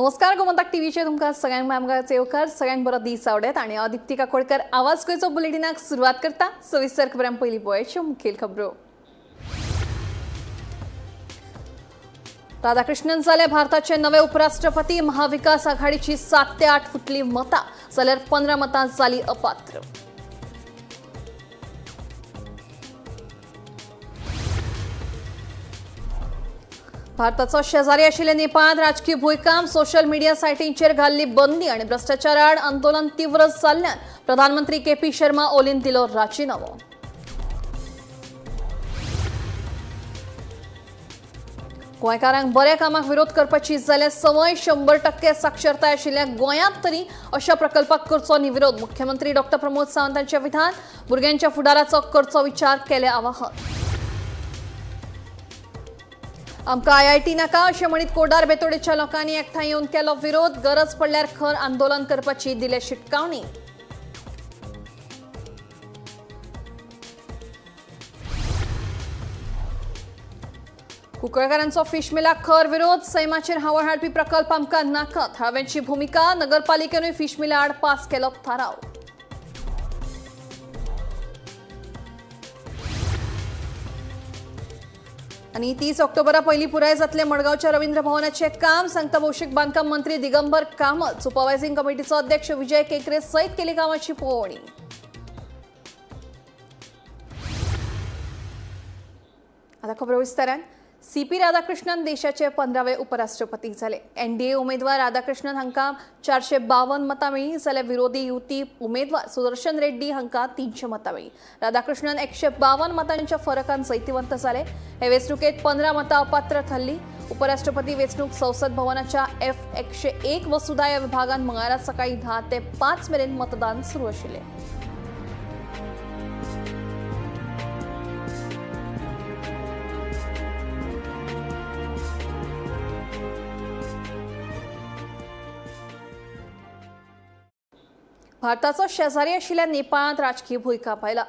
नमस्कार, गोमंतक टीव्हीचेर तुमकां सगळ्यांक आमकां येवकार. सगळ्यांक बरो दीस आवडेत आनी हांव दिप्ती काकोडकर आवाज गोंयचो बुलेटिनाक सुरवात करता. सविस्तर खबरां पयलीं पळयाच्यो मुखेल खबरो. राधाकृष्णन जाले भारताचे नवे उपराष्ट्रपती. महाविकास आघाडीची 7 ते 8 फुटली मतां, जाल्यार 15 मतां जाली अपात्र. भारताचो शेजारी आशिल्ल्या नेपाळांत राजकीय भूंयकांप. सोशल मिडिया सायटींचेर घाल्ली बंदी आनी भ्रश्टाचारा आड आंदोलन तीव्र जाल्ल्यान प्रधानमंत्री के पी शर्मा ओलीन दिलो राजीनामो. गोंयकारांक बऱ्या कामाक विरोध करपाची जाल्यार संवय. 100% साक्षरताय आशिल्ल्या गोंयांत तरी अशा प्रकल्पाक करचो न्ही विरोध. मुख्यमंत्री डॉक्टर प्रमोद सावंत हांचे विधान. भुरग्यांच्या फुडाराचो करचो विचार, केले आवाहन. आमकां आयआयटी नाका अशें म्हणीत कोडार बेतोडेच्या लोकांनी एकठांय येवन केलो विरोध. गरज पडल्यार खर आंदोलन करपाची दिल्या शिटकावणी. कुंकळकारांचो फिश मिलाक खर विरोध. सैमाचेर हावळ हाडपी प्रकल्प आमकां नाका, थळाव्यांची भुमिका. नगरपालिकेनूय फिश मिला आड पास केलो थाराव. आनी 30 ऑक्टोबरा पयलीं पुराय जातलें मडगांवच्या रवींद्र भवनाचें काम, सांगता भौशीक बांदकाम मंत्री दिगंबर कामत. सुपरवायझिंग कमिटीचो अध्यक्ष विजय केंकरे सयत केली कामाची पळोवणी. आता खबरो विस्तारान. सीपी राधाकृष्णन देशाचे 15वे उपराष्ट्रपती जाले. एनडीए उमेदवार राधाकृष्णन हांकां 452 मतां मेळ्ळीं, जाल्यार विरोधी युती उमेदवार सुदर्शन रेड्डी हांकां 300 मतां मेळ्ळीं. राधाकृष्णन 152 मतांच्या फरकान जैतिवंत जाले. हे वेंचणुकेत 15 मतां अपात्र थारली. उपराष्ट्रपती वेंचणूक संसद भवनाच्या F 101 वसुधा ह्या विभागान मंगळारा सकाळी 10 ते 5 मेरेन मतदान सुरू आशिल्लें. भारताचो शेजारी आशिल्ल्या नेपाळांत राजकीय भूंयकांप आयला.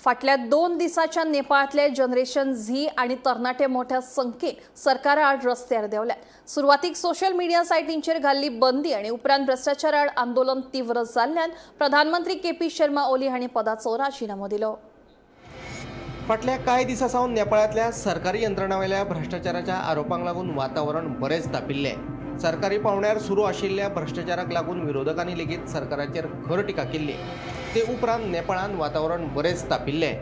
फाटल्या 2 दिसांच्या नेपाळांतले जनरेशन झी आनी तरणाटे मोठ्या संख्येन सरकारा आड रस्त्यार देंवल्यात. सुरवातीक सोशल मिडिया सायटींचेर घाल्ली बंदी आनी उपरांत भ्रश्टाचारा आड आंदोलन तीव्र जाल्ल्यान प्रधानमंत्री के पी शर्मा ओली हांणी पदाचो राजिनामो दिलो. फाटल्या कांय दिसां सावन नेपाळांतल्या सरकारी यंत्रणां वयल्या भ्रश्टाचाराच्या आरोपांक लागून वातावरण बरेंच तापिल्लें. सरकारी पावंड्यार सुरू आशिल्ल्या भ्रश्टाचाराक लागून विरोधकांनी लेगीत सरकाराचेर खर टिका केल्ली. ते उपरांत नेपाळांत वातावरण बरेंच तापिल्लें.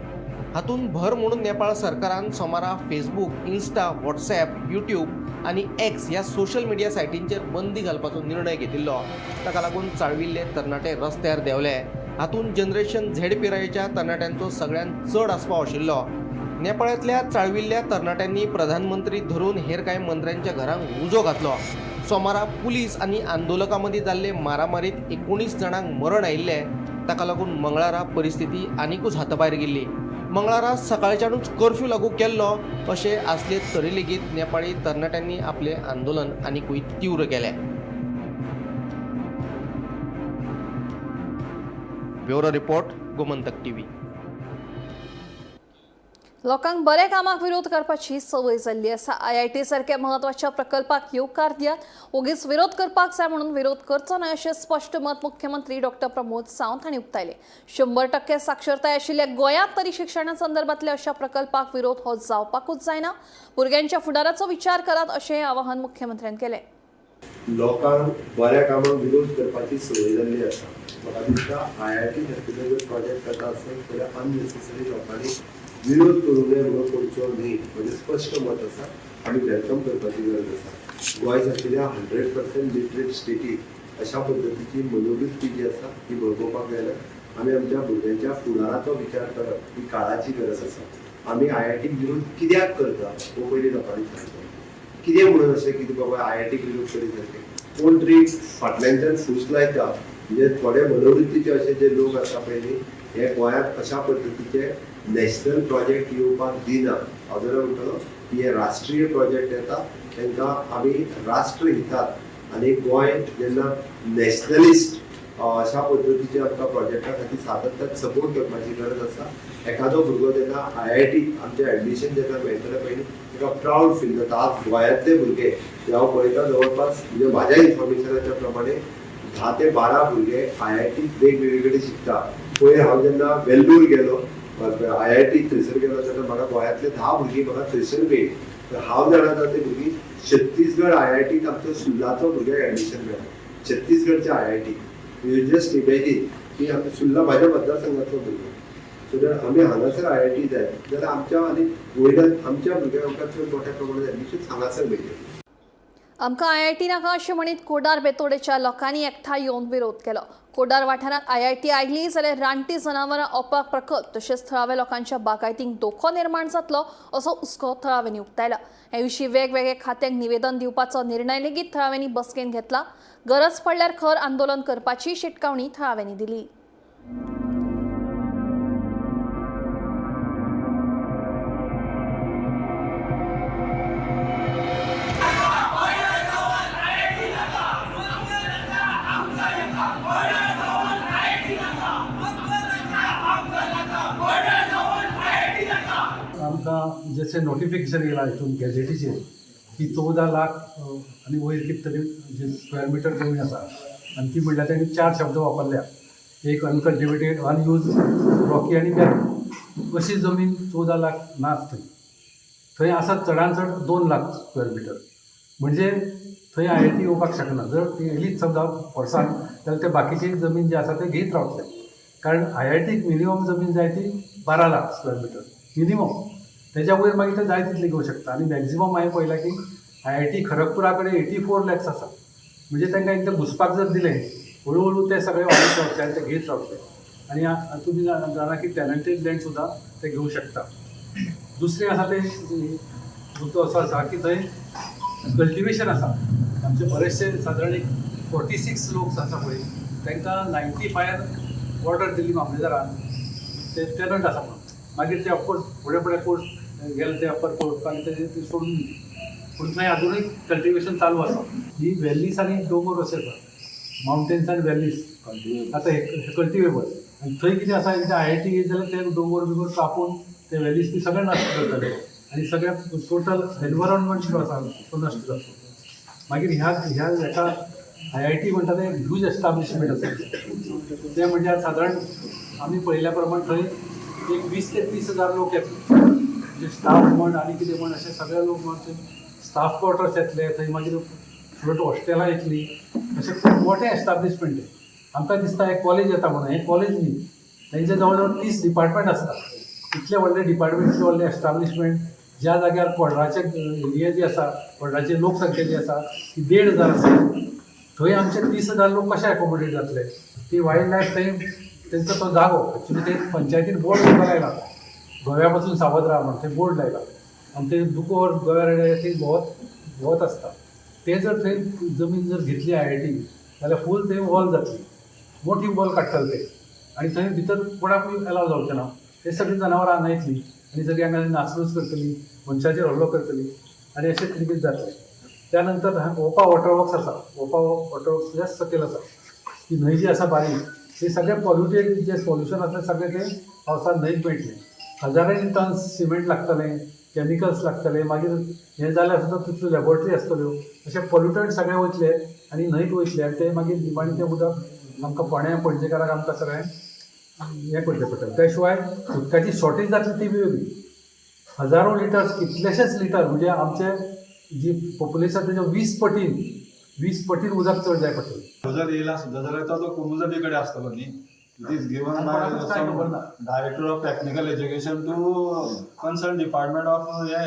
हातूंत भर म्हणून नेपाळ सरकारान सोमारा फेसबूक, इन्स्टा, व्हॉट्सॲप, यूट्यूब आनी एक्स ह्या सोशल मिडिया सायटींचेर बंदी घालपाचो निर्णय घेतिल्लो. ताका लागून चाळविल्ले तरणाटे रस्त्यार देंवले. हातूंत जनरेशन झेड पिरायेच्या तरणाट्यांचो सगळ्यांत चड आस्पाव आशिल्लो. नेपाळांतल्या चाळविल्ल्या तरणाट्यांनी प्रधानमंत्री धरून हेर कांय मंत्र्यांच्या घरांक उजो घातलो. सोमारा पुलीस आनी आंदोलकां मदीं जाल्ले मारामारीत 19 जाणांक मरण आयिल्लें. ताका लागून मंगळारा परिस्थिती आनिकूच हाताभायर गेल्ली. मंगळारा सकाळच्यानूच कर्फ्यू लागू केल्लो. अशें आसले तरी लेगीत नेपाळी तरणाट्यांनी आपलें आंदोलन आनिकूय तीव्र केलें. Bureau report, Gomantak TV. लोकांक बऱ्या कामाक विरोध करपाची संवय जाल्ली आसा. आयआयटी सारक्या म्हत्वाच्या प्रकल्पाक येवकार दियात, ओगीच विरोध करपाक जाय म्हणून विरोध करचो न्हय अशें स्पश्ट मत मुख्यमंत्री डॉक्टर प्रमोद सावंत हांणी उक्तायलें. 100% साक्षरताय आशिल्ल्या गोंयांत तरी शिक्षणा संदर्भातल्या अशा प्रकल्पाक विरोध हो जावपाकूच जायना. भुरग्यांच्या फुडाराचो विचार करात अशें आवाहन मुख्यमंत्र्यान केलें. लोकांक बऱ्या कामाक विरोध करपाची संवय जाल्ली आसा. म्हाका दिसता आयआयटी सारकिल्लो जर प्रोजेक्ट जाता आसत जाल्यार अननेसेसरी लोकांनी विरोध करूं नये म्हणून करचो न्ही, म्हजें स्पश्ट मत आसा. आमी welcome करपाची गरज आसा. गोंय सारकिल्ल्या 100% लिटरेट स्टेटीक अशा पद्दतीची मनोवृत्ती जी आसा ती बळगोवपाक जायना. आमी आमच्या भुरग्यांच्या फुडाराचो विचार करप ही काळाची गरज आसा. आमी आयआयटीक विरोध कित्याक करता हो पयलीं लोकांनी सांगचो. कितें म्हणून अशें कितें बाबा आयआयटीक विरोध करीत सारकें कोण तरी फाटल्यानच्यान फूस लायता. म्हणजे थोडे मनोवृत्तीचे अशे जे लोक आसा पळय न्ही, हे गोंयांत अशा पद्दतीचे नॅशनल प्रोजेक्ट येवपाक दिना. हांव जाल्यार म्हणटलो की हे राष्ट्रीय प्रोजेक्ट येता तांकां आमी राष्ट्रहितात आनी गोंय जेन्ना नॅशनलिस्ट अशा पद्दतीचे आमकां प्रोजेक्टा खातीर सातत्यान सपोर्ट करपाची गरज आसा. एखादो भुरगो जेन्ना आयआयटी आमचें एडमिशन जेन्ना मेळटलें पळय न्ही, ताका प्रावड फील जाता. आज गोंयांतले भुरगे हांव पळयता जवळपास म्हणजे म्हाज्या इन्फॉर्मेशनाच्या प्रमाणे 10 ते 12 भुरगे आयआयटीत वेगवेगळे कडेन शिकता. पयर हांव जेन्ना वेल्लूर गेलो, आयआयटी थंयसर गेलो तेन्ना म्हाका गोंयांतले 10 भुरगीं म्हाका थंयसर मेळ्ळीं. तर हांव जाणा जाता ते भुरगीं छत्तीसगड आयआयटीत आमच्या सुर्लाचो भुरग्याक एडमिशन मेळ्ळा छत्तीसगडच्या आयआयटी. You just imagine की आमच्या सुर्ला म्हाज्या मतदारसंघातलो भुरगो. सो जर आमी हांगासर आयआयटी जाय जाल्यार आमच्या आनी वयल्यान आमच्या भुरग्यांक आमकां चड मोठ्या प्रमाणात एडमिशन हांगासर मेळटलें. आमकां आयआयटी नाका अशें म्हणीत कोडार बेतोडेच्या लोकांनी एकठांय येवन विरोध केलो. कोडार वाठारांत आयआयटी आयली जाल्यार रानटी जनावरां ओपाक प्रकल्प तशेंच थळाव्या लोकांच्या बागायतींक धोको निर्माण जातलो असो हुस्को थळाव्यांनी उक्तायला. हे विशीं वेगवेगळ्या खात्यांक निवेदन दिवपाचो निर्णय लेगीत थळाव्यांनी बसकेंत घेतला. गरज पडल्यार खर आंदोलन करपाची शिटकावणी थळाव्यांनी दिली. आमकां जशें नोटिफिकेशन येयलां हितून गॅझेटीचेर की 14 लाख आनी वयर कितें तरी जे स्क्वेअर मिटर जमीन आसा आनी ती म्हणल्यार तेणी चार शब्द वापरल्या, एक अनकल्टिवेटेड, अनयूज, रॉकी आनी बॅरन. अशी जमीन 14 लाख नाच थंय. थंय आसा चडान चड 2 लाख स्क्वेअर मिटर. म्हणजे थंय आयआयटी येवपाक शकना. जर ती येयलीच समजा फोर्सान जाल्यार ते बाकीची जमीन जी आसा ते घेयत रावतले, कारण आयआयटीक मिनिमम जमीन जाय ती 12 लाख स्क्वेअर मिटर मिनिमम. तेज्या वयर मागीर ते जाय तितली घेवंक शकता. आनी मॅक्झिमम हांवें पळयलां की आयआयटी खरगपुरा कडेन 84 लॅक्स आसा. म्हणजे तांकां एकदां घुसपाक जर दिलें, हळू हळू ते सगळे वाडत रावतले आनी ते घेयत रावतले. आनी तुमी जाणा की टॅनंटेड लँड सुद्दां ते घेवंक शकता. दुसरें आसा तें मुद्दो असो आसा की थंय कल्टिवेशन आसा. आमचे बरेचशे सादारण एक 46 लोक आसा पळय, तांकां 95 ऑर्डर दिली मामलेदारान, ते टेनंट आसा म्हणून. मागीर ते ऑफकोर्स फुडें फुडें कोर्ट गेले, ते अप्पर कोर्ट, मागीर ते ती सोडून दिली. पूण थंय अजुनूय कल्टिवेशन चालू आसा. ही व्हॅलीस आनी दोंगर अशे आसा, मावंटेन्स आनी व्हॅलीस आतां हे कल्टिवेबल. आनी थंय कितें आसा, एकदां आयआयटी येयली जाल्यार ते दोंगर बिंगर कापून ते व्हॅलीस बी सगळें नश्ट करतले आनी सगळें टोटल एनवायरमेंट जो आसा तो नश्ट जातलो. मागीर ह्या ह्या हेका आयआयटी म्हणटा तें ह्यूज एस्टाब्लिशमेंट आसा. तें म्हणजे सादारण आमी पळयल्या प्रमाण थंय एक 20 ते 30 हजार लोक येतले, म्हणजे स्टाफ म्हण आनी कितें म्हण अशे सगळे लोक म्हण थंय स्टाफ क्वॉर्टर्स येतले थंय, मागीर फुडें हॉस्टेलां येतलीं. अशें खूब मोठें एस्टाब्लिशमेंट तें. आमकां दिसता हें कॉलेज येता म्हणून, हें कॉलेज न्ही. तेंचे जवळ जवळ 30 डिपार्टमेंट आसता. इतलें व्हडलें डिपार्टमेंट, इतलें व्हडलें एस्टाब्लिशमेंट, ज्या जाग्यार कोडराचे एरिया जी आसा, कोडराची लोकसंख्या जी आसा ती 1,500 आसा, थंय आमचे 30,000 लोक कशे एकोमोडेट जातले? ती वायल्ड लायफ थंय तेंचो तो जागो. एक्चुली ते पंचायतीन बोर्ड सुद्दां लायला, गव्या पासून सावध राहा म्हणून थंय बोर्ड लायला. आनी ते दुकोर गव्या ते भोंवत भोंवत आसता. ते जर थंय जमीन जर घेतली आयआयटी जाल्यार फूल थंय वॉल जातली, मोठी वॉल काडटले ते आनी थंय भितर कोणाकूय एलाव जावचें ना. ते सगळीं जनावरां हांगा येतलीं आनी सगळीं हांगा नासधूस करतली, मनशाचेर हल्लो करतली आनी अशें कितें कितें जातलें. त्या नंतर ओपा वॉटर वर्क्स आसा. ओपा वॉटर वर्क्स जास्त सकयल आसा. ती न्हंय जी आसा बारीक, ते सगळे पॉल्युटेड जे सोल्युशन आसलें सगळें तें पावसान न्हंयक मेळटलें. हजारांनी टन सिमेंट लागतलें, कॅमिकल्स लागतले. मागीर हें जाल्यार सुद्दां तितल्यो लॅबोरेटरी आसतल्यो. अशे पॉल्युटंट सगळे वयतले आनी न्हंयक वयतले आनी ते मागीर निमाणें तें उदक आमकां फोंड्या पणजेकारांक आमकां सगळ्यांक हें करचें पडटलें. त्या शिवाय उदकाची शॉर्टेज जातली ती बी वेगळी. हजारो लिटर्स, कितलेशेच लिटर, म्हणजे आमचे जी पॉप्युलेशन तेच्या 20 पटीन, 20 पटीन उदक चड जाय पडटलें. जर येयला सुद्दां जाल्यार तो तो कोमुजादी कडेन आसतलो न्ही. It is given by कोणाकूच कांय खबर ना. Director of technical education to concern department of हे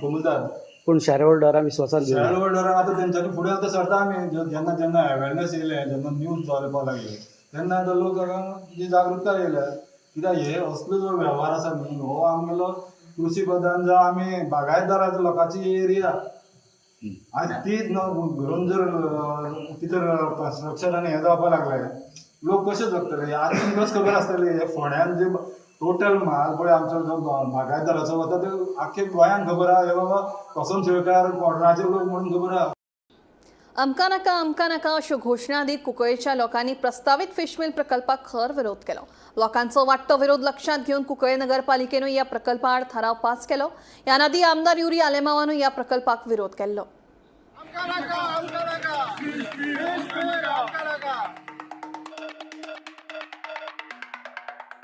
कोमुजाद. पूण शेअर होल्डरां विस्वासात घेवना. शेअर होल्डरांक आतां तेंच्यांनी फुडें आतां सरता आमी. जेन्ना जेन्ना अवेरनेस येयलें, जेन्ना न्यूज जावपाक लागले, तेन्ना आतां लोक जी जागृताय येयल्या. कित्याक हे असलो जो वेव्हार आसा न्ही, हो आमगेलो कृषी प्रधान जावं आमी बागायतदाराचो लोकांची एरिया आनी ती धरून जर तितर कन्स्ट्रक्शन आनी हें जावपाक लागलें, लोक कशे जगतले? आतां तुमकांच खबर आसतली, हे फोंड्यान जे टोटल म्हाल पळय आमचो जो बागायतदाराचो वता ते आख्खे गोंयांक खबर आहा. हे बाबा कसम शेळकार कोणाचे लोक म्हणून खबर आहा. आमकां नाका आमकां नाका अश्यो घोशणा दीत कुंकळेच्या लोकांनी प्रस्तावीत फिशमिल प्रकल्पाक खर विरोध केलो. लोकांचो वाडटो विरोध लक्षांत घेवन कुंकळे नगरपालिकेनूय ह्या प्रकल्पा आड थाराव पास केलो. ह्या आदी आमदार युरी आलेमावानूय ह्या प्रकल्पाक विरोध केल्लो.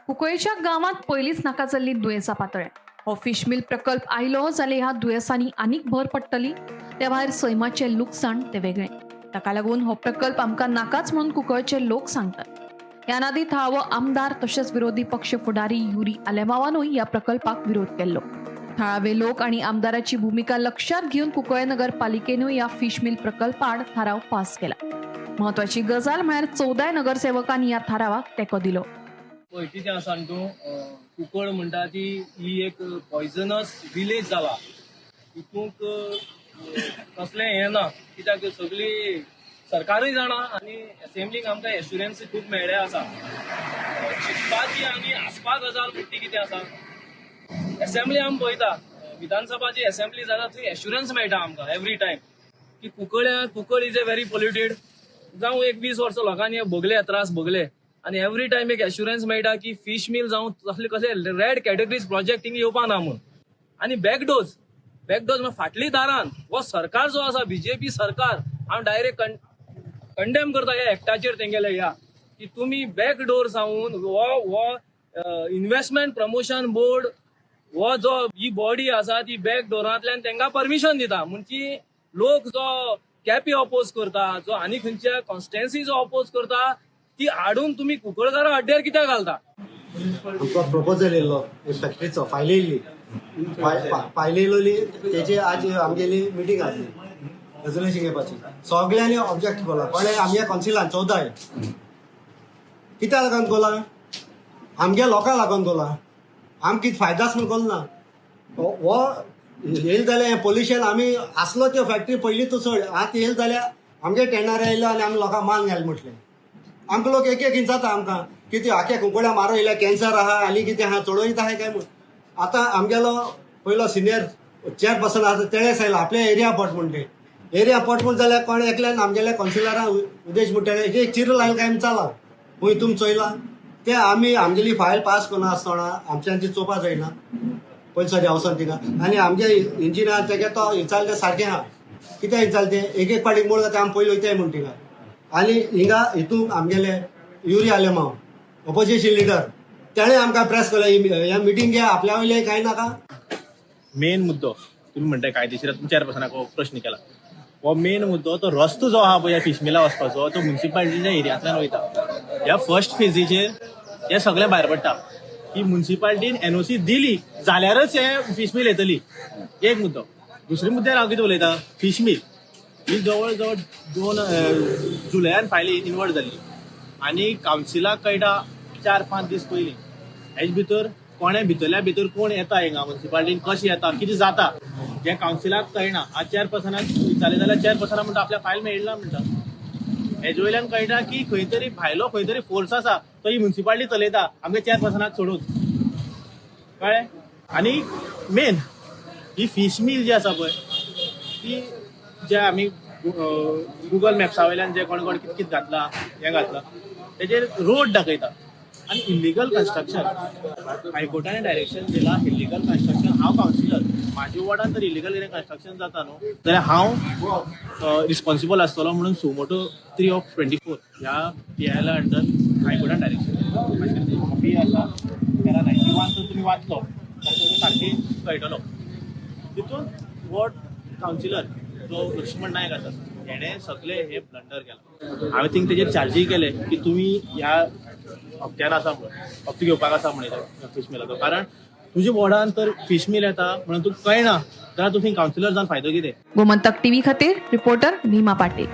कुंकळेच्या गांवांत पयलींच नाका जाल्ली दुयेंसां पातळ्ळ्या. हो फिशमिल प्रकल्प आयलो जाल्यार ह्या दुयेंसांनी आनीक भर पडटली. त्या भायर सैमाचें लुकसाण तें वेगळें. ताका लागून हो प्रकल्प आमकां नाकाच म्हणून कुंकळचे लोक सांगतात. ह्या आदी थळावो आमदार तशेंच विरोधी पक्ष फुडारी युरी आलेमावानूय ह्या प्रकल्पाक विरोध केल्लो. थळावे लोक आनी आमदाराची भुमिका लक्षांत घेवन कुंकळे नगरपालिकेनूय ह्या फिशमिल प्रकल्पाआड थाराव पास केला. म्हत्वाची गजाल म्हळ्यार 14 नगरसेवकांनी ह्या थारावाक तेंको दिलो. पळय कितें आसा न्हू तूं, कुंकळ म्हणटा ती ही एक पॉयजनस विलेज जाला. हितूंक कसलें हें ना, कित्याक सगळी सरकारूय जाणा आनी एसेंब्लीक आमकां एश्युरन्स खूब मेळ्ळे आसा. चिंतपाची आनी आसपा गजाल म्हणटा ती कितें आसा, एसेंब्ली आमी पळयता, विधानसभा जी एसेंब्ली जाता थंय एश्युरन्स मेळटा आमकां एवरी टायम की Cuncolim is a very polluted. जावं एक 20 वर्सां लोकांनी हे भोगले, त्रास भोगले आनी एवरी टायम एक एश्युरन्स मेळटा की फीश मिल जावं तसले कसले रेड कॅटेगरीज प्रोजेक्ट हिंगा येवपा ना म्हूण. आनी बॅकडोज म्हळ्यार फाटली दारान हो सरकार जो आसा बीजेपी सरकार, हांव डायरेक्ट कंडेम करता ह्या एक्टाचेर तेंगेले ह्या की तुमी बॅकडोर जावन हो इन्व्हेस्टमेंट प्रमोशन बोर्ड हो जो ही बॉडी आसा ती बॅक डोरांतल्यान तेंकां परमिशन दिता. म्हणजे लोक जो कॅपी अपोज करता, जो आनी खंयच्या कॉन्स्टिट्युएन्सी जो अपोज करता ती हाडून तुमी कुंकळकारां हड्ड्यार कित्याक घालता? आमकां प्रपोजल येयल्लो फॅक्टरीचो, फायल येयल्ली, फायल येयलोली तेची आज आमगेली मिटींग आसली रेजोल्युशन घेवपाची. सगळ्यांनी ऑब्जेक्ट केला. कोणे आमगे कौन्सिलान 14 कित्याक लागून कोला, आमगे लोकां लागून कोला, आमकां कितें फायदाच म्हूण कोल ना. हो येयले जाल्यार हें पोल्युशन आमी आसलो त्यो फॅक्टरी पयलीं तूं सोड, आतां येयले जाल्यार आमगे टेंडर येयलो आनी आमी लोकांक मान घाल म्हटलें. आमकां लोक एक एक विचारता आमकां कितें आख्या कुंकड्या मारो येयल्या, कॅन्सर आहा आनी कितें आहा, चडोयत आहा काय म्हूण. आतां आमगेलो पयलो सिनियर चेअरपर्सन आसा तेणें सांगलें आपल्या एरिया पट म्हूण. ते एरिया पट म्हूण जाल्यार कोण एकल्यान आमगेल्या कौन्सिलरान उद्देश म्हूण तेणें एक चिरो लायलो काय आमी चला खंय तुमी चोयला ते आमी आमगेली फायल पास करून आसतना आमच्यान ती चोवपा जायना पयलीं सद्या वचोन थिंगा. आनी आमगे इंजिनियर तेगे तो विचारलें सारकें आहा, कित्याक विचारलें तें एक एक पाटी मोड जाता आमी पयलीं वयताय म्हूण थिंगा. आनी हिंगा हितून आमगेले युरी आलेमाव ऑपोजिशन लिडर तेणें आमकां प्रेस केलो ह्या मिटींग घे आपल्या वयले कांय नाका. मेन मुद्दो तुमी म्हणटा कायदेशीर तुमी चेअरपर्सनाक हो प्रश्न केला, हो मेन मुद्दो तो रस्तो जो आहा पळय ह्या फिशमिला वचपाचो तो म्युन्सिपालिटीच्या एरियांतल्यान वयता. ह्या फर्स्ट फेजीचेर हे सगळे भायर पडटा की म्युन्सिपालिटीन एनओसी दिली जाल्यारच हे फिशमील येतली. एक मुद्दो. दुसरे मुद्द्यार हांव कितें उलयता, फिशमील ही जवळ जवळ 2 जुलयान फायली इनवर्ट जाल्ली आनी कावन्सिलाक कळटा 4-5 दीस पयलीं. हेच भितर कोणे भितरल्या भितर कोण येता हिंगा म्युन्सिपालिटीन कशें येता कितें जाता हें कावन्सिलाक कळना. आज चेअरपर्सनाक विचारलें जाल्यार चेअरपर्सना म्हणटा आपल्या फायल मेळना म्हणटा. हेजे वयल्यान कळटा की खंय तरी भायलो खंय तरी फोर्स आसा तो ही म्युन्सिपालिटी चलयता आमगे चेअरपर्सनाक सोडून, कळ्ळें. आनी मेन ही फीश मील जी आसा पळय ती जे आमी गुगल मॅप्सा वयल्यान जे कोण कोण कितें कितें घातलां हें घातलां तेजेर रोड दाखयता आनी इलिगल कन्स्ट्रक्शन. हायकोर्टान डायरेक्शन दिलां इलिगल कन्स्ट्रक्शन. हांव कावन्सिलर, म्हाज्या वॉर्डान जर इलिगल कितें कन्स्ट्रक्शन जाता न्हू जाल्यार हांव रिस्पॉन्सिबल आसतलो म्हणून सुमोटो 3/24 ह्या पी I L under हायकोर्टान डायरेक्शन दिलां. कॉपी आसा पॅरा 91 जर तुमी वाचलो जाल्यार सारकी कळटलो. तितून वॉर्ड कावन्सिलर जो लक्ष्मण नायक आसा हेणें सगळे हे ब्लंडर केला. हांवें थिंग तेजेर चार्जीय केले की तुमी ह्या हप्त्यान आसा म्हणून हप्तो घेवपाक आसा म्हणून फीश मिलाचो, कारण तुज्या वॉर्डान तर फीश मिल येता म्हणून तुका कळना जाल्यार तूं थंय कावन्सिलर जावन फायदो कितें. गोमंतक टीव्ही खातीर रिपोर्टर भीमा पाटील.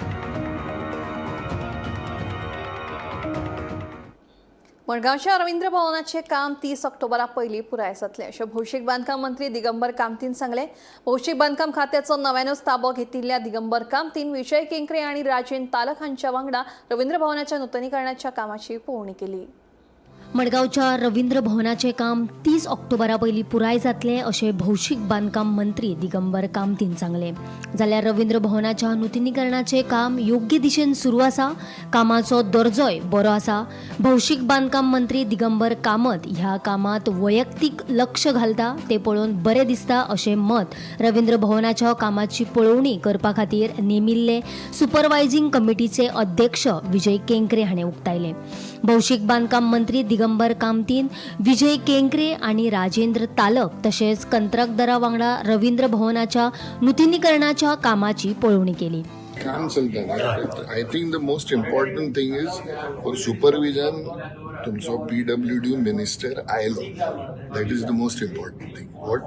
मडगांवच्या रवींद्र भवनाचें काम 30 ऑक्टोबरा पयलीं पुराय जातलें अशें भौशीक बांदकाम मंत्री दिगंबर कामतीन सांगलें. भौशीक बांदकाम खात्याचो नव्यानूच ताबो घेतिल्ल्या दिगंबर कामतीन विजय केंकरे आनी राजेन तालक हांच्या वांगडा रवींद्र भवनाच्या नुतनीकरणाच्या कामाची पळोवणी केली. मडगांवच्या रवींद्र भवनाचें काम 30 ऑक्टोबरा पयलीं पुराय जातलें अशें भौशीक बांदकाम मंत्री दिगंबर कामतीन सांगलें. जाल्यार रवींद्र भवनाच्या नुतनीकरणाचें काम योग्य दिशेन सुरू आसा. कामाचो दर्जोय बरो आसा. भौशीक बांदकाम मंत्री दिगंबर कामत ह्या कामात वैयक्तीक लक्ष घालता तें पळोवन बरें दिसता अशें मत रवींद्र भवनाच्या कामाची पळोवणी करपा खातीर नेमिल्ले सुपरवायझिंग कमिटीचे अध्यक्ष विजय केंकरे हाणें उक्तायलें. भौशीक बांदकाम मंत्री दिगंबर कामतीन विजय केंकरे आनी राजेंद्र तालक तशेंच कंत्राटदारा वांगडा रवींद्र भवनाच्या नुतनीकरणाच्या कामाची पळोवणी केली. काम चलता. I think the most important thing is for supervision तुमचो पीडब्ल्यूडी मिनिस्टर आयलो, that is the most important thing. What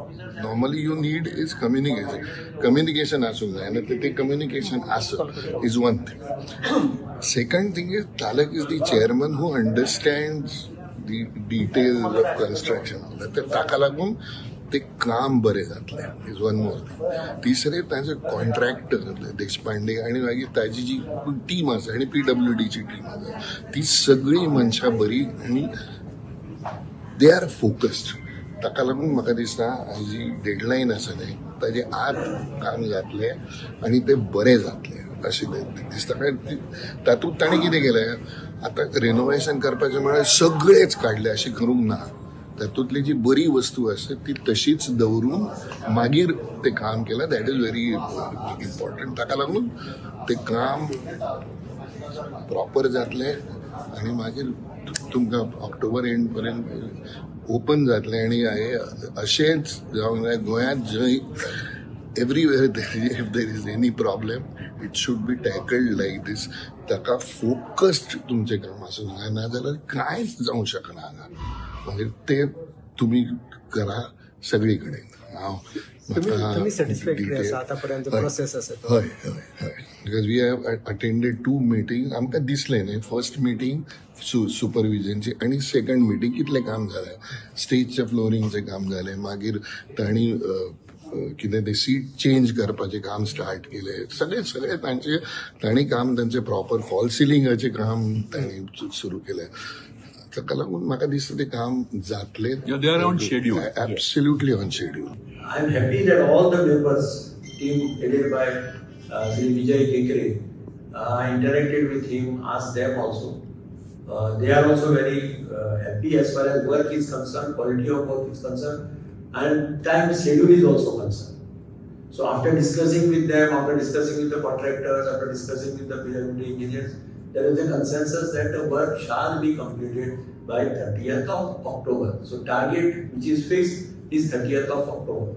normally you need is communication. Communication आसूंक जाय आनी ते कम्युनिकेशन आसप is one thing. Second thing is Talak is the chairman who understands the details of construction. तर ताका लागून ते काम बरें जातलें is one more thing. तिसरें, ताजे कॉन्ट्रॅक्टर देशपांडे आनी मागीर ताजी जी टीम आसा आनी पीडब्ल्यूडीची टीम आसा, ती सगळीं मनशां बरी आनी they are focused. ताका लागून म्हाका दिसता जी डेडलायन आसा न्ही, ताजे आत काम जातलें आनी तें बरें जातलें अशें दिसता. कारण तातूंत ताणें कितें केलें, आतां रेनोवेशन करपाचें म्हळ्यार सगळेच काडले अशें करूंक ना. तातूंतली जी बरी वस्तू आसा ती तशीच दवरून मागीर तें काम केलें. That is very important. ताका लागून तें काम प्रॉपर जातलें आनी मागीर तुमकां ऑक्टोबर एंड पर्यंत ओपन जातलें. आनी हे अशेंच जावंक जाय गोंयांत, जंय everywhere if there is any problem, it should be tackled like this. ताका फोकस्ड तुमचें काम आसूंक जाय, नाजाल्यार कांयच जावंक शकना हांगा. मागीर ते तुमी करा सगळी कडेन. हांव तुमी सॅटिस्फॅक्टरी आसा आतां पर्यंत प्रोसेस आसा तो? हय, because we have attended two meeting. आमकां दिसलें न्ही, फर्स्ट मिटींग सुपरविजनची आनी सेकंड मिटींग कितलें काम जालें. स्टेजच्या फ्लोरिंगचें काम जालें. मागीर तांणी कितें ते सीट चेंज करपाचें काम स्टार्ट केलें. सगळें सगळें तांचे तांणी काम तांचें प्रॉपर फॉल सिलिंगाचें काम तांणी सुरू केलें. ताका लागून म्हाका दिसता तें काम जातलें. They are on schedule. Absolutely on schedule. I am happy that all the members, team headed by Sri Vijay Kenkre, I interacted with him, asked them also. They are also very happy as far as work is concerned, quality of work is concerned, and time schedule is also concerned. So after discussing with them, after discussing with the contractors, after discussing with the PWD engineers, there is a consensus that the work shall be completed by 30th of October. So target which is fixed is 30th of October.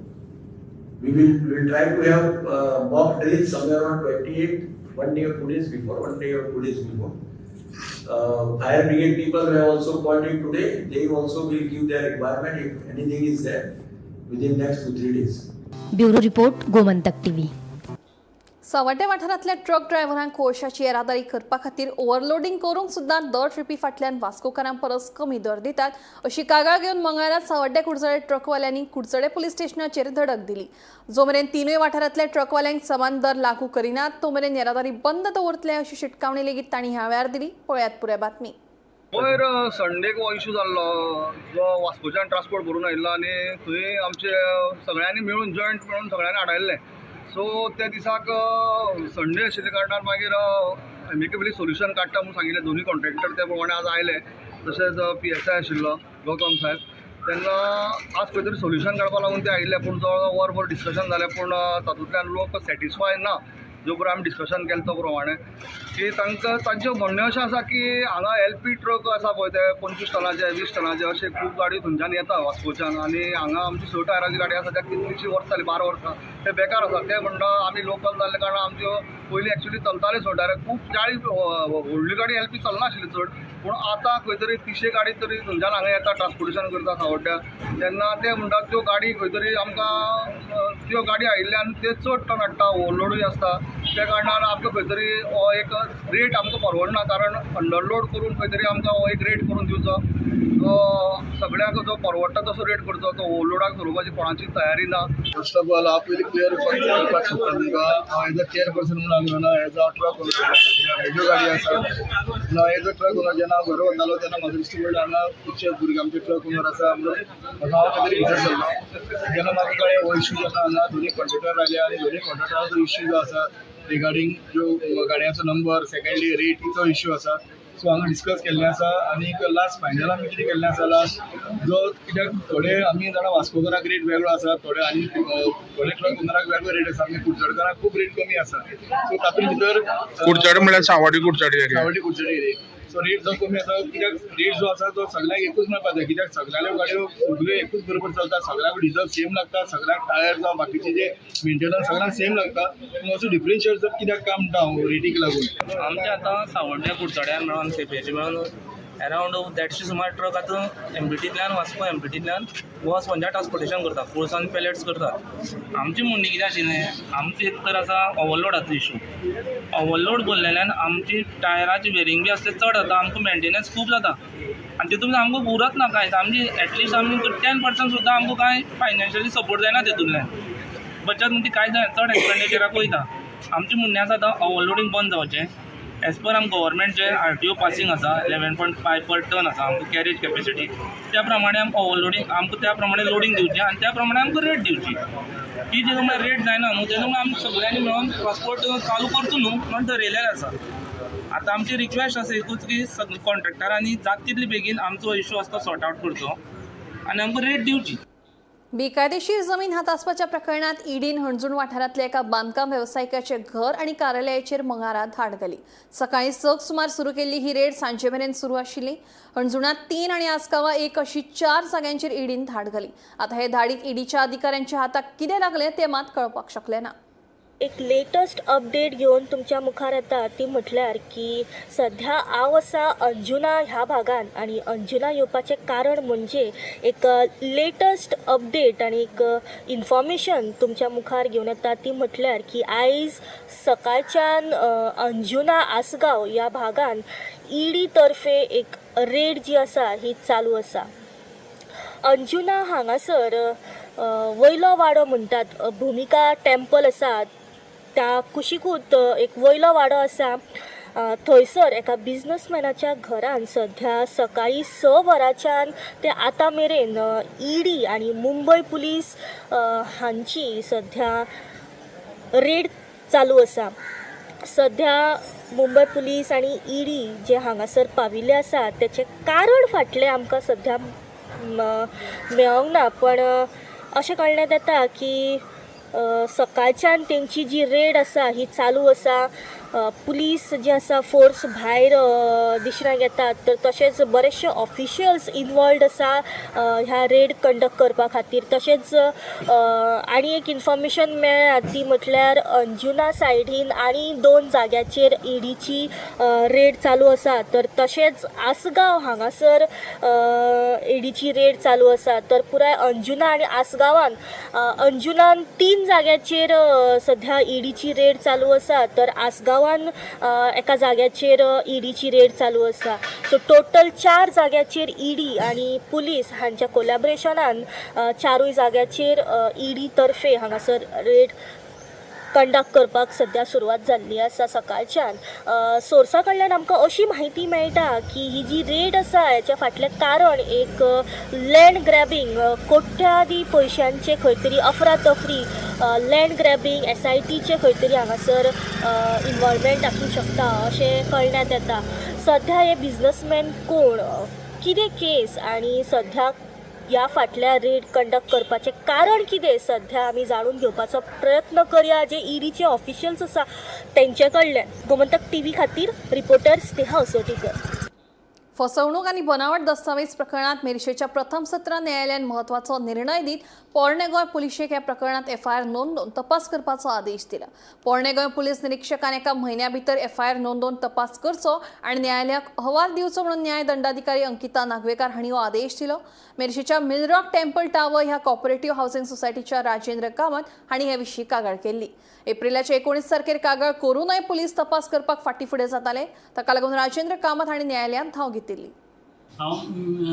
We will try to have mock drill somewhere on 28th, one day or 2 days before, one day or 2 days before. Fire brigade people have also called in today. They also will give their requirement if anything is there within next 2-3 days. Bureau report, Gomantak TV. Sanvordem वाठारांतल्या truck ड्रायव्हरांक कोळशाची येरादारी करपा खातीर ओव्हरलोडींग करूंक सुद्दां दर trippy फाटल्यान वास्कोकारां परस कमी दर दितात अशी कागाळ घेवन मंगळारा सावड्डे कुडचडे ट्रकवाल्यांनी कुडचडे पुलीस स्टेशनाचेर धडक दिली. जो मेरेन तिनूय वाठारांतल्या ट्रकवाल्यांक समान दर लागू करिनात तो मेरेन येरादारी बंद दवरतले अशी शिटकावणी लेगीत तांणी ह्या वेळार दिली. पळयात पुराय बातमी. पयर संडेक हो इशू जाल्लो, जो वास्कोच्यान ट्रान्सपोर्ट भरून आयिल्लो आनी थंय आमचे सगळ्यांनी मेळून, जॉयंट मेळून सगळ्यांनी आडायल्लें. सो त्या दिसाक संडे आशिल्ल्या कारणान मागीर एमिकेबली सोल्युशन काडटा म्हणून सांगिल्लें. दोनूय कॉन्ट्रॅक्टर त्या प्रमाणे आज आयले. तशेंच पीएसआय आशिल्लो गौतम साहेब. तेन्ना आज खंय तरी सोल्युशन काडपा लागून ते आयिल्ले, पूण जवळ वरभर डिस्कशन जालें, पूण तातूंतल्यान लोक सॅटिस्फाय ना. जो पळय आमी डिस्कशन केलें तो प्रमाणे की तांकां तांचें म्हणणें अशें आसा की हांगा एलपी ट्रक आसा पळय, ते 25 टनाचे, 20 टनाचे अशे खूब गाडी थंयच्यान येता वास्कोच्यान आनी हांगा आमची स टायराची गाडी आसा, त्या कितलींशीं वर्सां जालीं, 12 वर्सां ते बेकार आसा. ते म्हणटा, आमी लोकल जाल्ले कारणान आमच्यो पयलीं एक्चुली चलताले स टायर, खूब 40 व्हडली गाडी एलपी चलनाशिल्ली चड, पूण आतां खंय तरी तिशे गाडी तरी थंयच्यान हांगा येता, ट्रान्सपोर्टेशन करता सावड्ड्या. तेन्ना ते म्हणटात, त्यो गाडी खंय तरी आमकां त्यो गाडी आयिल्ल्यान ते चड टन हाडटा, ओवरलोडूय आसता. त्या कारणान आमकां खंय तरी हो एक रेट आमकां परवडना, कारण अंडरलोड करून खंय तरी आमकां हो एक रेट करून दिवचो, जो सगळ्यांक जो परवडटा तसो रेट करचो. तो ओवरलोडाक चलोवपाची कोणाची तयारी ना. फर्स्ट ऑफ ऑल, हांव पयलीं क्लियर करपाक सोदता तुमकां, हांव एज अ चेअरपर्सन म्हणून आमी म्हणा, एज अ ट्रक, हेज्यो गाडी आसा. हांव एज अ ट्रक ओनर जेन्ना हांव घरा वतालो तेन्ना म्हाका दिश्टी पडलें हांगा खुबशे भुरगे आमचे ट्रक ओनर आसा म्हणून हांव खंय तरी भितर सरलो. जेन्ना म्हाका कळ्ळें हो इशू जेन्ना हांगा दोनी कॉन्ट्रेक्टर आयले आनी दोनी कॉन्ट्रेक्टराचो इशू जो आसा रिगार्डींग ज्यो गाडयांचो नंबर, सेकंडली रेटीचो इशू आसा. सो हांगा डिस्कस केल्लें आसा आनी लास्ट फायनल आमी कितें केल्लें आसा, लास्ट जो कित्याक थोडे आमी जाणा वास्कोकाराक रेट वेगळो आसा, थोडे आनी थोडे ट्रक ओनराक वेगळो रेट आसा, आमी कुडचडकाराक खूब रेट कमी आसा. सो तातूंत भितर कुडचडे म्हळ्यार सावड्डे कुडचडे एरिया. सावड्डे कुडचडे एरिया. सो रेट जो कमी आसा कित्याक रेट जो आसा तो सगळ्यांक एकूच मेळपाक जाय, कित्याक सगळ्यांल्यो गाडयो सगळ्यो एकूच बरोबर चलता, सगळ्यांक डिजल सेम लागता, सगळ्यांक टायर जावं बाकीचे जे मेंटेनन्स सगळ्यांक सेम लागता. पूण असो डिफरन्शियल जर कित्याक काम म्हणटा हांव रेटीक लागून. आमचे आतां सावड्ड्या कुडचड्यार मेळोन केपेंचे मेळोन अरावंड 150 सुमार ट्रक आतां एमपीटींतल्यान वास्को एमपीटींतल्यान गोवा स्पंजा ट्रान्सपोर्टेशन करता, कोळसो आनी पॅलेट्स करतात. आमचें म्हणणें कितें आशिल्लें, आमचें एक तर आसा ओवरलोडाचो इशू. ओवरलोड भरलेल्यान आमची टायराची वेरींग बी आसता चड जाता, आमकां मेंटेनन्स खूब जाता आनी तितून आमकां उरत ना कांयच. आमची एटलिस्ट आमी 10% सुद्दां आमकां कांय फायनान्शियली सपोर्ट जायना, तितूंतल्यान बचत म्हणजे कांय जायना, चड एक्सपेंडिचराक वयता. आमचें म्हणणें आसा आतां ओवरलोडींग बंद जावचें. एज पर आम गव्हर्मेंट जे आरटीओ पासींग आसा 11.5 पर टन आसा आमकां कॅरेज कॅपेसिटी, त्या प्रमाणे आमकां ओवरलोडींग आमकां त्या प्रमाणे लोडींग दिवचें आनी त्या प्रमाणे आमकां रेट दिवची. ती जेन्ना म्हळ्यार रेट जायना न्हू तेन्ना आमी सगळ्यांनी मेळोन ट्रान्सपोर्ट चालू करचो न्हू म्हण ठरयलेलें आसा. आतां आमची रिक्वेस्ट आसा एकूच की सगळे कॉन्ट्रेक्टरांनी जाता तितले बेगीन आमचो इशू आसा तो सॉर्ट आवट करचो आनी आमकां रेट दिवची. बेकायदेशीर जमीन हातासपाच्या प्रकरणात ईडीन हणजूण वाठारांतल्या एका बांदकाम वेवसायिकाचे घर आनी कार्यालयाचेर मंगळारा धाड घाली. सकाळी 6 सुमार सुरू केल्ली ही रेड सांजे मेरेन सुरू आशिल्ली. हणजुणांत 3 आनी आसगांवां 1 अशी 4 जाग्यांचेर ईडीन धाड घाली. आता हे धाडीत ईडीच्या अधिकाऱ्यांच्या हाताक कितें लागलें तें मात कळपाक शकलें ना. एक लेटस्ट अपडेट घेवन तुमच्या मुखार येता ती म्हटल्यार की सध्या हांव आसा अंजुना ह्या भागान आनी अंजुना येवपाचें कारण म्हणजे एक लेटस्ट अपडेट आनी एक इन्फॉर्मेशन तुमच्या मुखार घेवन येता ती म्हटल्यार की आयज सकाळच्यान अंजुना आसगांव ह्या भागान ईडी तर्फे एक रेड जी आसा ही चालू आसा. अंजुना हांगासर वयलो वाडो म्हणटात, भुमिका टेम्पल आसा त्या कुशिकूच एक वयलो वाडो आसा, थंयसर एका बिजनसमॅनाच्या घरान सध्या सकाळी 6 वरांच्यान ते आतां मेरेन ईडी आनी मुंबय पुलीस हांची सध्या रेड चालू आसा. सध्या मुंबय पुलीस आनी ईडी जे हांगासर पाविल्ले आसा तेचें कारण फाटलें आमकां सध्या मेळोंक ना, पण अशें कळण्यात येता की सकाळच्यान तेंची जी रेड आसा ही चालू आसा. पुलीस जे आसा फोर्स भायर दिसण्याक येतात, तर तशेंच बरेचशे ऑफिशियल्स इनवॉल्वड आसा ह्या रेड कंडक्ट करपा खातीर. तशेंच आनी एक इन्फॉर्मेशन मेळ्ळ्या ती म्हटल्यार अंजुना सायडीन आनी 2 जाग्याचेर ईडीची रेड चालू आसा, तर तशेंच आसगांव हांगासर ईडीची रेड चालू आसा. तर पुराय अंजुना आनी आसगांवान अंजुनान 3 जाग्याचेर सध्या ईडीची रेड चालू आसा, तर आसगांवान एका जाग्याचेर ईडीची रेड चालू आसा. सो टोटल 4 जाग्याचेर ईडी आनी पुलीस हांच्या कोलॅबरेशनान 4 जाग्याचेर ईडी तर्फे हांगासर रेड कंडक्ट करपाक सध्या सुरवात जाल्ली आसा सकाळच्यान. सोर्सा कडल्यान आमकां अशी म्हायती मेळटा की ही जी रेड आसा हेच्या फाटलें कारण एक लँड ग्रॅबिंग, कोट्यादी पयशांचे खंय तरी अफरातफरी, लँड ग्रॅबिंग SITचे खंय तरी हांगासर इन्वॉल्वमेंट आसूं शकता अशें कळण्यात येता. सध्या हे बिजनसमॅन कोण, कितें केस आनी सध्या ह्या फाटल्या रेड कंडक्ट करपाचें कारण कितें सध्या आमी जाणून घेवपाचो प्रयत्न करया जे ईडीचे ऑफिशियल्स आसा तेंचे कडल्यान. गोमंतक टीव्ही खातीर रिपोर्टर स्नेहा असोटीकर. फसवणूक आनी बनावट दस्तावेज प्रकरणात मेरशेच्या प्रथम सत्र न्यायालयान महत्वाचो निर्णय दीत पोरणे गोंय पुलिशेक ह्या प्रकरणात एफआयआर नोंदोवन तपास करपाचो आदेश दिला. पोरणे गोंय पुलीस निरीक्षकान एका म्हयन्या भितर एफआयआर नोंदोवन तपास करचो आनी न्यायालयाक अहवाल दिवचो म्हणून न्याय दंडाधिकारी अंकिता नागवेकार हांणी हो आदेश दिलो. मेरशेच्या मिलरॉक टेम्पल टावर ह्या कॉपरेटिव्ह हावसिंग सोसायटीच्या राजेंद्र कामत हांणी हे विशीं कागाळ केल्ली. एप्रिलाच्या 19 तारखेर कागाळ करूनय पुलीस तपास करपाक फाटीं फुडें जाताले. ताका लागून राजेंद्र कामत हांणी न्यायालयांत धांव घेतिल्ली. हांव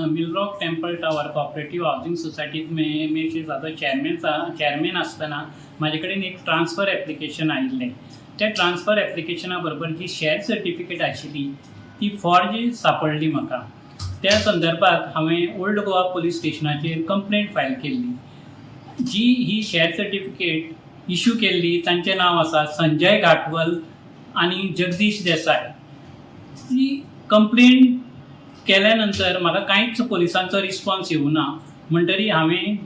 Milrock temple tower cooperative housing सोसायटीत मेरशेचो चॅरमॅन आसतना म्हाजे कडेन एक ट्रान्सफर एप्लिकेशन आयिल्लें. त्या ट्रान्सफर एप्लिकेशना बरोबर जी शॅर सर्टिफिकेट आशिल्ली ती फॉर्ज सापडली म्हाका. त्या संदर्भात हांवें ओल्ड गोवा पोलीस स्टेशनाचेर कंप्लेंट फायल केल्ली. जी ही शेअर सर्टिफिकेट इशू केल्ली तांचें नांव आसा संजय घाटवल आनी जगदीश देसाय. ती कंप्लेंट केल्या नंतर म्हाका कांयच पोलिसांचो रिस्पॉन्स येवना, म्हणटरी हांवें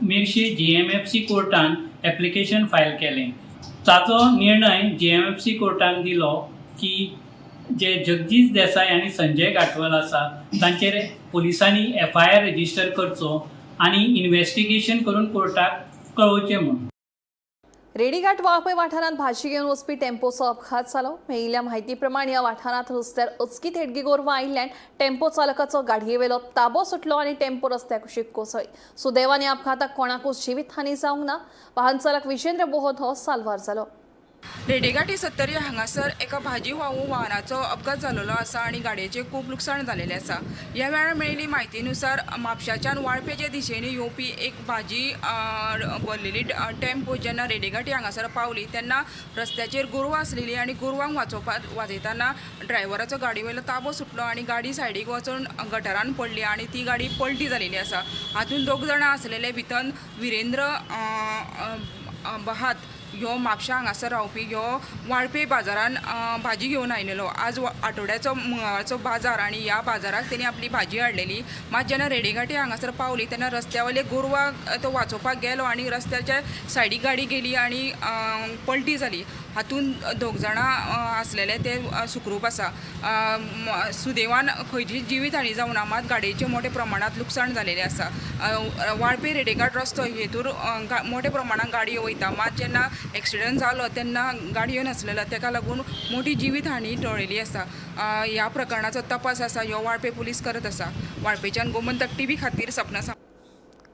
मेरशे जीएमएफसी कोर्टान एप्लिकेशन फायल केलें. ताचो निर्णय जीएमएफसी कोर्टान दिलो की जे जगदीश देसाय आनी संजय घाटवल आसा तांचेर पोलिसांनी एफआयआर रजिस्टर करचो आनी इन्वेस्टिगेशन करून कोर्टाक कळोवचें म्हणून. रेडीघाट वाळपय वाठारांत भाजी घेवन वचपी टेम्पोचो अपघात जालो. मेळिल्ल्या म्हायती प्रमाण ह्या वाठारांत रस्त्यार अचकीत हेडगी गोरवां आयिल्ल्यान टेम्पो चालकाचो गाडयेवेलो ताबो सुटलो आनी टेम्पो रस्त्या कुशीक कोसळ्ळी. सुदैवान ह्या अपघाताक कोणाकूच जिवीतहानी जावंक ना. वाहन चालक विजेंद्र बोहत हो साल्वार जालो. रेडेघाटी सत्तरी हांगासर एका भाजी वाहू वाहनाचो अपघात जाल्लो आसा आनी गाडयेचें खूब लुकसाण जालेलें आसा. ह्या वेळार मेळिल्ली म्हायतीनुसार म्हापशाच्यान वाळपेच्या दिशेने येवपी एक भाजी भरलेली टेम्पो जेन्ना रेडेघाटी हांगासर पावली तेन्ना रस्त्याचेर गोरवां आसलेली आनी गोरवांक वाजयतना ड्रायव्हराचो गाडी वयलो ताबो सुटलो आनी गाडी सायडीक वचून गटरान पडली आनी ती गाडी पलटी जालेली आसा. हातूंत दोग जाणां आसलेले भितर विरेंद्र बहात ह्यो म्हापशा हांगासर रावपी, ह्यो वाळपे बाजारान भाजी घेवन आयलेलो. आज आठवड्याचो मंगळाचो बाजार आनी ह्या बाजाराक तेणी आपली भाजी हाडलेली. मात जेन्ना रेडेघाटी हांगासर पावली तेन्ना रस्त्या वयले गोरवाक तो वाचोवपाक गेलो आनी रस्त्याच्या सायडीक गाडी गेली आनी पलटी जाली. हातूंत दोग जाणां आसलेले ते सुखरूप आसा. सुदैवान खंयची जिवीत हानी जावना, मात गाडयेचें मोठे प्रमाणांत लुकसाण जालेलें आसा. वाळपे रेडेघाट रस्तो हेतूर मोठ्या प्रमाणांत गाडयो वयता, मात जेन्ना एक्सिडंट जालो तेन्ना गाडयो नासलेलो, तेका लागून मोठी जिवीत हानी टळलेली आसा. ह्या प्रकरणाचो तपास आसा ह्यो वाळपे पुलीस करत आसा. वाळपेच्यान गोमंतक टीव्ही खातीर सपना.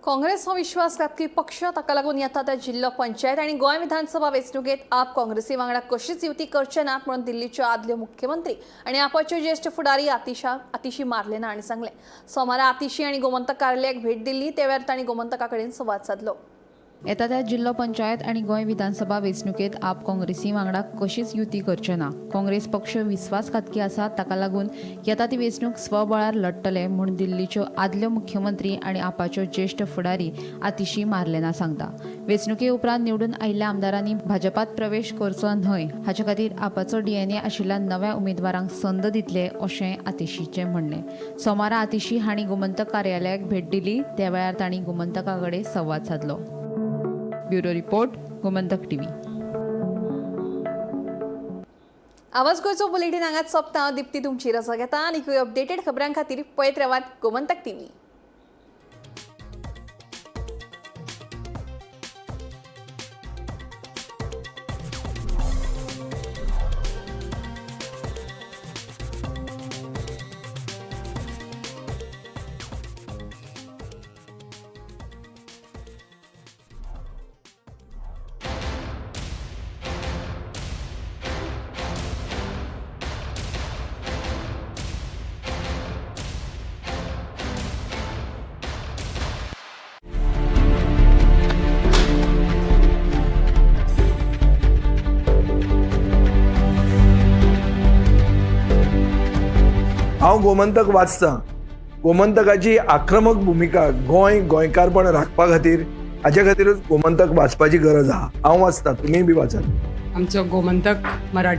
काँग्रेस हो विश्वासघातकी पक्ष, ताका लागून येता त्या जिल्लो पंचायत आनी गोंय विधानसभा वेंचणुकेंत आप काँग्रेसी वांगडा कशीच युती करचे नात म्हणून दिल्लीच्यो आदल्यो मुख्यमंत्री आनी आपाच्यो ज्येश्ठ फुडारी आतिशी मार्लेना हांणी सांगलें. सोमारा आतिशी आनी गोमंतक कार्यालयाक भेट दिल्ली, त्या वेळार तांणी गोमंतका कडेन संवाद सादलो. येता त्या जिल्लो पंचायत आनी गोंय विधानसभा वेंचणुकेंत आप काँग्रेसी वांगडा कशीच युती करचे ना. काँग्रेस पक्ष विस्वासघातकी आसा, ताका लागून येता ती वेंचणूक स्वबळार लढटले म्हूण दिल्लीच्यो आदल्यो मुख्यमंत्री आनी आपाच्यो ज्येश्ठ फुडारी आतिशी मार्लेना सांगता. वेंचणुके उपरांत निवडून आयिल्ल्या आमदारांनी भाजपात प्रवेश करचो न्हय हाचे खातीर आपाचो डीएनए आशिल्ल्या नव्या उमेदवारांक संद दितले अशें आतिशीचें म्हणणें. सोमारा आतिशी हांणी गोमंतक कार्यालयाक भेट दिली, त्या वेळार तांणी गोमंतका कडेन संवाद सादलो. Bureau report, Gomantak TV. आवाज गोंयचो बुलेटीन हांगाच सोंपता. हांव दिप्ती तुमची रजा घेता आनी अपडेटेड खबरां खातीर पळयत रावात गोमंतक टीव्ही. हांव गोमंतक वाचतां. गोमंतकाची आक्रमक भुमिका गोंय गोंयकारपण राखपा खातीर, हाजे खातीरूच गोमंतक वाचपाची गरज आहा. हांव वाचतां, तुमीय बी वाचात. आमचो गोमंतक मराठी.